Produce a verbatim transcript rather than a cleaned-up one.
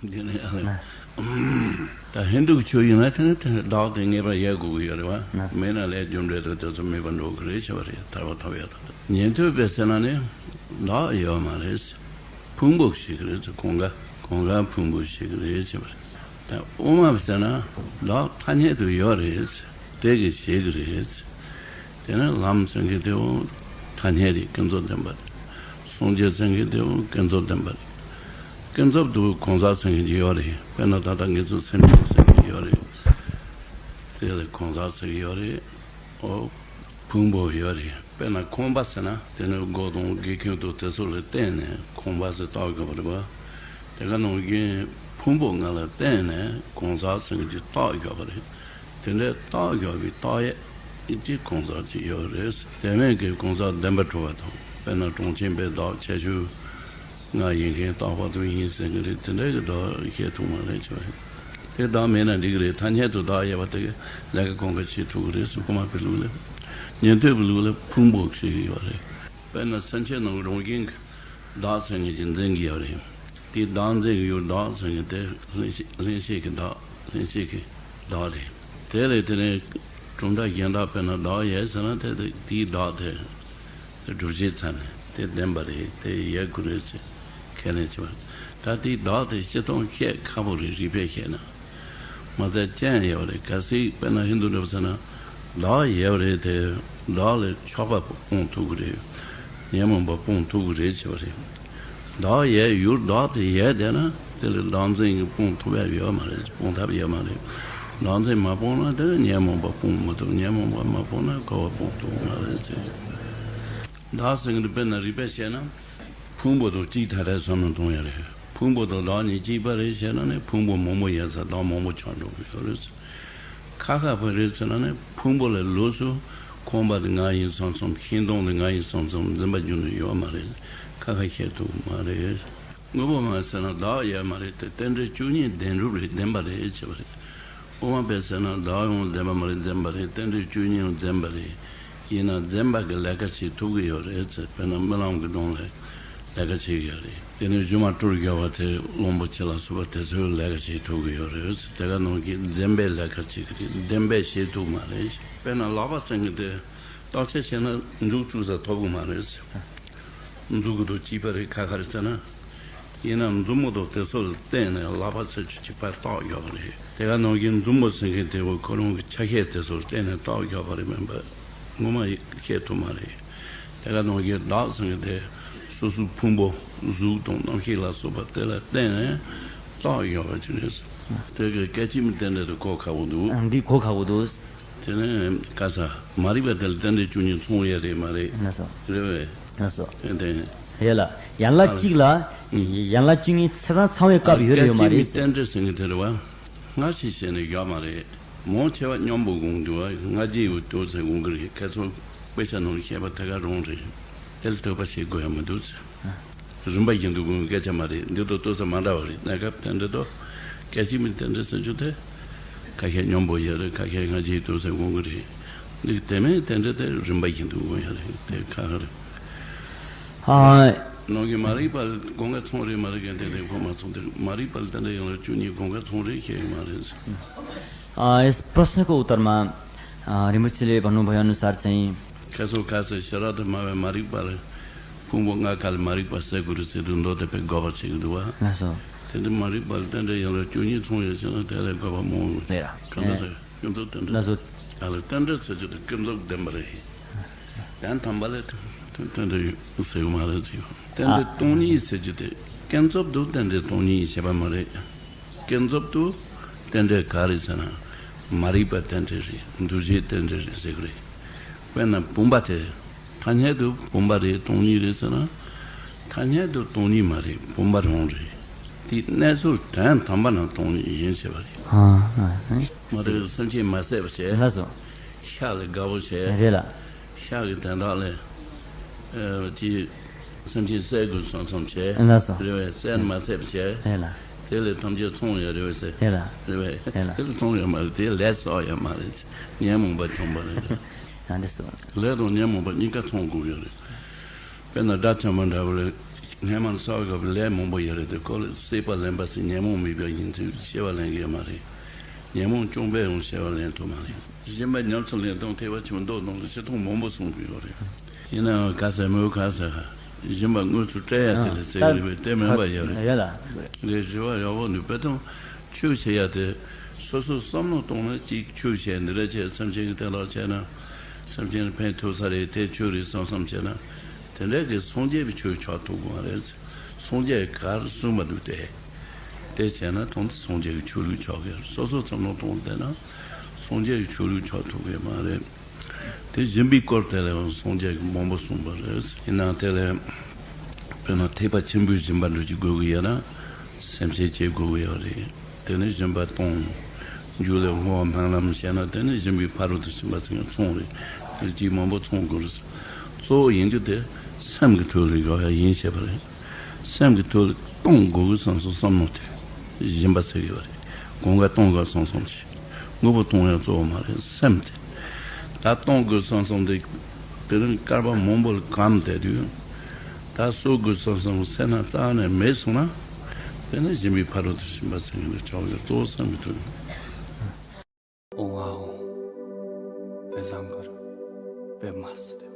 འདི་ནི་ཨ་ལས། ད་ཧིན་དུ་གི་ཆོས་ཡིན་ན་དེ་ནི་དེ་བདག་དེ་ངེས་པར་ཡོད་དགོས་ཀྱི་ཡོད་རེད་བ། མེད་ན་ལས་རྒྱུ་འབྲས་དང་དེ་ཚོ་མེད་པར་འགྲོ་གི་རེད་ཟེར་བ་རེད། ཐར་པ་ཐོབ་ཡག་དང་། ཉན་ཐོས་པས་ཟེར་ན་ནི་བདག་ཡོད་མ་རེད། ཕུང་པོ་ཞིག་རེད་ཟེར། གང་ག་གང་ག་ཕུང་པོ་ཞིག་རེད་ཟེར་བ་རེད། ད་དབུ་མ་ཟེར་ན་བདག་ཐ་སྙད་དུ་ཡོད་རེད། དེ་གི་ཞིག་རེད། དེ་ནི་ལམ་ཟེར་མཁན་དེའང་ཐ་སྙད་རེད། ཀུན་རྫོབ་བདེན་པ་རེད། སངས་རྒྱས་ཟེར་མཁན་དེའང་ཀུན་རྫོབ་བདེན་པ་རེད། ཀུན་རྫོབ་ཏུ་གང་ཟག་ཟེར་མཁན་ཅིག་ཡོད་རེད། དཔེར་ན་ད་ལྟ་ངེད་ཚོ་སེམས་ཅན་ཟེར་མཁན་ཡོད་རེད། དེ་ལ་གང་ཟག་ཟེར་གྱི་ཡོད་རེད། ཨོ། ཕུང་པོ་ཡོད་རེད། དཔེར་ན་ཁང་པ་ཟེར་ན་དེ་ནི་སྒོ་དང་སྒེའུ་ཁུང་དང་དེ་ཚོ་ལ་བརྟེན་ནས་ཁང་པ་ཟེར་བཏགས་དགོས་པ་རེད་པ། དེ་ག་ནང་བཞིན་ཕུང་པོ་ལྔ་ལ་བརྟེན་ནས་གང་ཟག་ཟེར་མཁན་ཅིག་བཏགས་དགོས་པ་རེད། དེ་འདྲའི་བཏགས་དགོས་པའི་བཏགས་ཡས་ཀྱི་གང་ཟག་ཅིག་ཡོད་རེད། དེ་མིན་གྱི་གང་ཟག་བདེན་པར་གྲུབ་པ་དང་། དཔེར་ན་གྲངས་ཅན་པའི་བདག་ཁྱད་ཆོས་ལྔ་ཡོད་མཁན་རྟག་པ་དང་ཡིན་ཟེར་གྱི་རེད། དེ་འདྲའི་གི་བདག་བཤད་ཐུབ་མ་རེད་ཟེར་བ་རེད། དེ་བདག་མེད་ན་འགྲིག་གི་རེད། ཐ་སྙད་དུ་བདག་ཡོད་པ་དེ་གི་ལས་ཀ་གང་ག་བྱེད་ཐུབ་ཀྱི་རེད་ཟེར། དབུ་མ་པའི་ལུགས་ལ། ཉན་ཐོས་པའི་ལུགས་ལ་ཕུང་པོ་ཞིག་ཡོད་རེད། དཔེར་ན་སེམས་ཅན་རྣམས་རང་བཞིན་གྱིས་བདག་ཟེར་མཁན་ཅིག་འཛིན་གྱི་ཡོད་རེད། དེ་བདག་འཛིན་གྱི་ཡུལ་བདག་ཟེར་མཁན་དེ་བླན་བཤད་བླན་བཤད་ཀྱི་བདག་བླན་བཤད་ཀྱི་བདག་རེད། དེ་ལས་དེ་ནས་གྲུབ་མཐའ་གཞན་དག་དཔེར་ན་བདག་ཡོད་ཟེར་ན་དེ་དེ་དེའི་བདག་དེ་དེ་སྒྲུབ་བྱེད་ཚ་ནས་དེ་བདེན་པ་རེད། དེ་ཡོད་དགོས་རེད་ཟེར་ཁས་ལེན་བྱེད་པ། ད་དེའི་བདག་དེ་སྤྱིར་བཏང་བཤད་ཁག་པོ་རེད། རིགས་པས་བཤད་ན། མ་ཚད་རྐྱེན་ཡོད་རེད། གལ་སྲིད་དཔེར་ན་ཧིན་དུ་འདྲ་པོ་ཟེར་ན་བདག་ཡོད་རེད། དེ་བདག་ལ་ཆགས་པ་སྤོང་ཐུབ་ཀྱི་རེད། ཉོན་མོངས་པ་སྤོང་ཐུབ་ཀྱི་རེད་ཟེར་བ་རེད། བདག་ཡོད་ཡུལ་བདག་དེ་ཡོད་བསྡད་ན་དེ་ལ་བདག་འཛིན་གྱིས་སྤོང་ཐུབ་ཡ་ཡོད་མ་རེད། སྤོང་ཐབས་ཡོད་མ་རེད། བདག་འཛིན་མ་སྤོང་ན་དེ་ལ་ཉོན་མོངས་པ་སྤོང་མི་ཐུབ། ཉོན་མོངས་པ་མ་སྤོང་ན་འཁོར་བ་སྤོང་ཐུབ་མ་རེད་ཟེར། བདག་ཟེར་མཁན་དེ་དཔེར་ན་རིགས་པས་བཤད་ན་ཕུང་པོ་དང་གཅིག་ཐ་དད་བསམ་བློ་གཏོང་ཡ་རེད། ཕུང་པོ་དང་བདག་གཉིས་གཅིག་པ་རེད་ཟེར་ན་ནི་ཕུང་པོ་མང་པོ་ཡོད་ས་བདག་མང་པོ་ཆགས་འགྲོ་གི་ཡོད་རེད། ཁ་ཁ་བ་རེད་ཟེར་ན་ནི་ཕུང་པོ་ལས་ལོགས་སུ་ཁང་པ་དེ་ང་ཡིན་བསམ་བསམ། ཤིང་སྡོང་དེ་ང་ཡིན་བསམ་བསམ་འཛིན་པ་རྒྱུ་ནི་ཡོད་མ་རེད། ཁ་ཁ་བཤད་ཐུབ་མ་རེད། དངོས་པོ་མ་ཟེར་ན་བདག་ཡོད་མ་རེད་དེ། རྟེན་འབྲེལ་བཅུ་གཉིས་བདེན་གྲུབ་རེད། བདེན་པ་རེད་ཟེར་བ་རེད། དབུ་མ་པས་ཟེར་ན་བདག་ཡང་བདེན་པ་མ་རེད། བདེན་པ་རེད། རྟེན་འབྲེལ་བཅུ་གཉིས་ཡང་བདེན་པ་རེད། ཡིན་ན་བདེན་པ་གི་ལས་ཀ་བྱེད་ཐུབ་ཀྱི་ཡོད་རེད་ཟེར། དཔེར་ན་རྨི་ལམ་གྱི་སྒྲུང་ལ་ལས་ཀ་བྱེད་ཀྱི་ཡོད་རེད། དེ་ནས་སྒྱུ་མ་སྤྲུལ་སྐྱོ་བ་དེ་གླང་པོ་ཆེ་ལ་སོགས་པ་དེ་ཚོའི་ལས་ཀ་བྱེད་ཐུབ་ཀྱི་ཡོད་རེད་ཟེར། དེ་ག་ནང་གི་བདེན་པའི་ལས་ཀ་བྱེད་ཀྱི་རེད། བདེན་པས་བྱེད་ཐུབ་མ་རེད། དཔེར་ན་ལག་པ་ཟེར་མཁན་དེ་བརྟག་དཔྱད་བྱས་ན་མཛུབ་བཙུགས་ས་ཐོབ་ཀྱི་མ་རེད་ཟེར། མཛུབ་གུ་དང་གཅིག་པ་རེད། ཁ་ཁ་རེད་ཟེར་ན། ཡིན་ན་མཛུབ་མོ་དང་དེ་ཚོ་ལ་བརྟེན་ནས་ལག་པ་ཚོས་ཆུ་གཅིག་པ་བཏགས་ཡོད་པ་རེད། དེ་ག་ནང་བཞིན་མཛུབ་མོ་ཟེར་མཁན་དེ་བོ་ཁོ་རང་གི་ཆ་ཤས་དེ་ཚོ་ལ་བརྟེན་ནས་བཏགས་ཡོད་པ་རེད། མིན་པ་ངོ་མ་བཤད་ཐུབ་མ་རེད། དེ་ག་ནང་བཞིན་བདག་ཟེར་མཁན་དེ་སོ་སོའི་ཕུང་པོ་གཟུགས་དང་རྣམ་ཤེས་ལ་སོགས་པ་དེ་ལ་བརྟེན་ནས་བཏགས་ཡོད་པ་ཅིག་རེད། དེ་གི་སྐད་ཅིག་མའི་རྟེན་འབྲེལ་དེ་གོ་ཁག་པོ་འདུག་འདི་གོ་ཁག་པོ་འདུག་དེ་ནས་ག་ས་མ་རིག་པ་དེ་ལ་རྟེན་འབྲེལ་བཅུ་གཉིས་མཚུངས་ཡོད་རེད་མ་རེད། ལགས་སོ། རེད་བས། ལགས་སོ། ཏན་ཏན། རེད་ལ། ཡན་ལག་གཅིག་ལ། ཡན་ལག་བཅུ་གཉིས་ཚེ་དང་ཚང་བའི་སྐབས་ཡོད་རེད་ཡོད་མ་རེད། སྐད་ཅིག་མའི་རྟེན་འབྲེལ་ཟེར་མཁན་དེ་རེད་བ། སྔ་ཕྱི་བྱས་ནས་ཡོད་མ་རེད། མང་ཆེ་བ་མཉམ་པོ་དགོངས་འདུག་བ། སྔ་རྗེས་ཡོད་དོ་ཟེར་དགོངས་ཀྱི་རེད། ཁ་སང་དཔེ་ཆ་ནང་བཤད་པ་དེ་ག་རང་རེད། དེ་ལ་དོགས་པ་བྱེད་དགོས་ཡ་མི་འདུག་ཟེར། རིམ་པ་བཞིན་དུ་དགོངས་སྐད་ཆ་མ་རེད། འདི་དང་ལྟོས་ས་མ་འདྲ་བ་རེད། གནས་སྐབས་རྟེན་འབྲེལ་དང་། སྐད་ཅིག་མའི་རྟེན་འབྲེལ་ཟེར་རྒྱུ་དེ། ཁ་ཤས་མཉམ་པོ་ཡོད་རེད། ཁ་ཤས་སྔ་རྗེས་ལྟོས་ས་དགོངས་ཀྱི་རེད། འདི་དེ་མིན་རྟེན་འབྲེལ་དེ་རིམ་པ་བཞིན་དུ་དགོངས་ཡ་རེད། དེ་ཁག་ཁག་རེད། ཨ། ནང་གི་མ་རིག་པ་ལ་དགོངས་ཀ་མཚུངས་རེད་མ་རེད་གན་དེ་དེ་གོ་མ་སོང་། དེ་མ་རིག་པ་ལ་རྟེན་འབྲེལ་ཡན་ལག་བཅུ་གཉིས་དགོངས་ཀ་མཚུངས་རེད་ཤེས་ཀྱི་མ་རེད། आ, इस प्रश्न को उत्तर में, आ, रिम्पोछेले भन्नुभयो अनुसार चाहिँ। ཁ་སང་ཁ་སང་ཤེས་རབ་ཏུ་སྨྲ་བའི་མ་རིག་པ་ལ་ཕུང་པོ་ལྔ་ཀ་ལ་མ་རིག་པ་ཟེར་དགོས་རེད་ཟེར་དུས་མདོ་དེ་དཔེ་དགོས་པ་བྱེད་ཀྱི་འདུག་བ། ལགས་སོ། དེ་འདི་མ་རིག་པ་ལ་རྟེན་འབྲེལ་ཡན་ལག་བཅུ་གཉིས་མཚུངས་ཡོད་ཟེར་ན་དེ་ལས་དགོས་པ་མང་བ་རེད། གང་འདྲ་ཟེར་ཀུན་རྫོབ་རྟེན་འབྲེལ། ལགས་སོ། ཨ་ལ་རྟེན་འབྲེལ་ཟེར་རྒྱུ་དེ་ཀུན་རྫོབ་བདེན་པ་རེད། དོན་དམ་པ་ལ་རྟེན་འབྲེལ་ཟེར་གྱི་མ་རེད་ཟེར། རྟེན་འབྲེལ་ཨ། སྟོང་ཉིད་ཟེར་རྒྱུ་དེ་ཀུན་རྫོབ་ཏུ་རྟེན་འབྲེལ་སྟོང་ཉིད་བྱེད་པ་མ་རེད། ཀུན་རྫོབ་ཏུ་རྟེན་འབྲེལ་ག་རེ་ཟེར་ན། མ་རིག་པ་རྟེན་འབྲེལ་རེད། འདུ་བྱེད་རྟེན་འབྲེལ་རེད་ཟེར་གི་རེད། དཔེར་ན་བུམ་པ་དེ་ཐ་སྙད་དུ་བུམ་པ་རེད་སྟོང་ཉིད་རེད་ཟེར་ན། ཐ་སྙད་དུ་སྟོང་ཉིད་མ་རེད། བུམ་པ་རང་རེད། དེའི་གནས་ཚུལ་དོན་དམ་པ་ན་སྟོང་ཉིད་ཡིན་ཟེར་བ་རེད། ཨ་ཨ་ཨ། མ་རེད་སེམས་ཅན་མ་བསད་པ་བྱས། ལགས་སོ། ཤ་ལ་དགའ་པོ་བྱས། རེད་ལ། ཤ་གི་དོན་དག་ལ། ཨ་ཅི། སེམས་ཅན་བསད་དགོས་སོང་ཙམ་བྱས། ལགས་སོ། རེད་བས། བསད་ན་མ་བསད་པ་བྱས། རེད་ལ། དེ་ལས་ཐམས་ཅད་མཚུངས་ཡོད་རེད་བས་ཟེར། རེད་ལ། རེད་བས། རེད་ལ། དེ་ལས་མཚུངས་ཡོད་མ་རེད། དེ་ལས་སོགས་ཡོད་མ་རེད། ཉོན་མོངས་པ་བྱུང་བ་རེད། ཡང་འདི་སོ། ལས་དང་ཉོན་མོངས་པ་གཉིས་ཀ་མཚུངས་དགོས་ཡོད་རེད། དཔེར་ན་དགྲ་བཅོམ་པ་འདྲ་བོ་ལ། སྔ་མ་ཚོགས་སྐབས་ལས་མང་པོ་ཡོད་རེད་དེ། ཁོ་ལ་སྲེད་པ་ལེན་པ་ཟེར་ཉོན་མོངས་མེད་པ་ཡིན་ཚུལ་བཤད་པ་ལེན་གི་ཡོད་མ་རེད། ཉོན་མོངས་སྐྱོང་བས་ཡང་བཤད་པ་ལེན་ཐུབ་མ་རེད། སྦྱིན་པ་ཉམས་སུ་ལེན་སྟངས་ཐེག་པ་ཆེན་པོ་མདོ་ནང་ལ་བཤད་སྟངས་མང་པོ་གསུངས་ཀྱི་ཡོད་རེད། ཡིན་ནའང་ག་ཟེར་མོད་ག་ཟེར། སྦྱིན་པ་དངོས་སུ་སྤྲད་ཡ་དེ་ལ་ཟེར་གི་རེད་པས། དེ་མིན་པ་ཡོད་རེད། ཡོད་ལ། ལས་ཞུ་བ་ཡག་པོ་འདུག་དཔེ་དང་ཆོས་བྱེད་ཡ་དེ། སོ་སོ་བསམ་བློ་གཏོང་ན་གཅིག་ཆོས་བྱས་འདི་འདྲ་བྱས་སེམས་ཅན་གྱི་དོན་དག་བྱས་ན། སེམས་ཅན་ལ་ཕན་ཐོགས་ས་རེད། དེ་ཆོས་རེད་བསམ་བསམ་བྱས་ན། དེ་འདྲ་གི་སངས་རྒྱས་པའི་ཆོས་ཆགས་ཐུབ་ཀྱི་མ་རེད། སངས་རྒྱས་ག་རེ་གསུངས་པ་འདུག་དེ། དེ་བྱས་ན་ཐོག་མར་སངས་རྒྱས་ཀྱི་ཆོས་ལུགས་ཆགས་ཀྱི་རེད། སོ་སོ་བསམ་བློ་གཏོང་བསྡད་ན་སངས་རྒྱས་ཀྱི་ཆོས་ལུགས་ཆགས་ཐུབ་ཀྱི་མ་རེད། དེ་སྦྱིན་པའི་སྐོར་དེ་ལ་ཡང་སངས་རྒྱས་ཀྱིས་མང་པོ་གསུངས་པ་རེད། ཡིན་ནའང་དེ་ལ་དཔེར་ན་ཐེག་པ་ཆེན་པོའི་སྦྱིན་པ་འདྲ་ཅིག་དགོས་ཀྱི་ཡོད་ན། སེམས་ཤེས་བྱེད་དགོས་ཀྱི་ཡོད་རེད། དེ་ནས་སྦྱིན་པ་གཏོང་། རྒྱུ་ལས་བསྔོ་བ་སྨོན་ལམ་བྱས་ན་དེ་ནི་སྦྱིན་པའི་ཕ་རོལ་ཏུ་ཕྱིན་པ་ཟེར་མཁན་ཚང་རེད། དེ་ཅིག་མང་པོ་ཚང་དགོས་རེད། གཙོ་བོ་ཡིན་རྒྱུ་དེ་སེམས་ཀྱི་ཐོག་ལ་ཡོད་ཡ་ཡིན་བཤད་པ་རེད། སེམས་ཀྱི་ཐོག་ལ་གཏོང་དགོས་ཀྱི་བསམ་སོང་བསམ་མནོ་དེ་སྦྱིན་པ་ཟེར་གི་ཡོད་རེད། གང་ག་གཏོང་དགོས་བསམ་སོང་ཅིག་དངོས་པོ་གཏོང་ཡ་གཙོ་བོ་མ་རེད། སེམས་དེ། ད་གཏོང་དགོས་བསམ་སོང་དེ། དེ་རིང་སྐར་མ་མང་པོ་ལ་གོམས་བསྡད་དུས། ད་གསོག་དགོས་བསམ་སོང་སེམས་ནང་རྩ་ནས་མེད་སོང་ན། དེ་ནི་སྦྱིན་པའི་ཕ་རོལ་ཏུ་ཕྱིན་པ་ཟེར་མཁན་དེ་ཆགས་ཡོད། གཙོ་བོ་སེམས་ཀྱི་དོན། ཨོ་ཨོ། དཔེ་བཟང་གི་རེད། དཔེ་མ་སྲིད།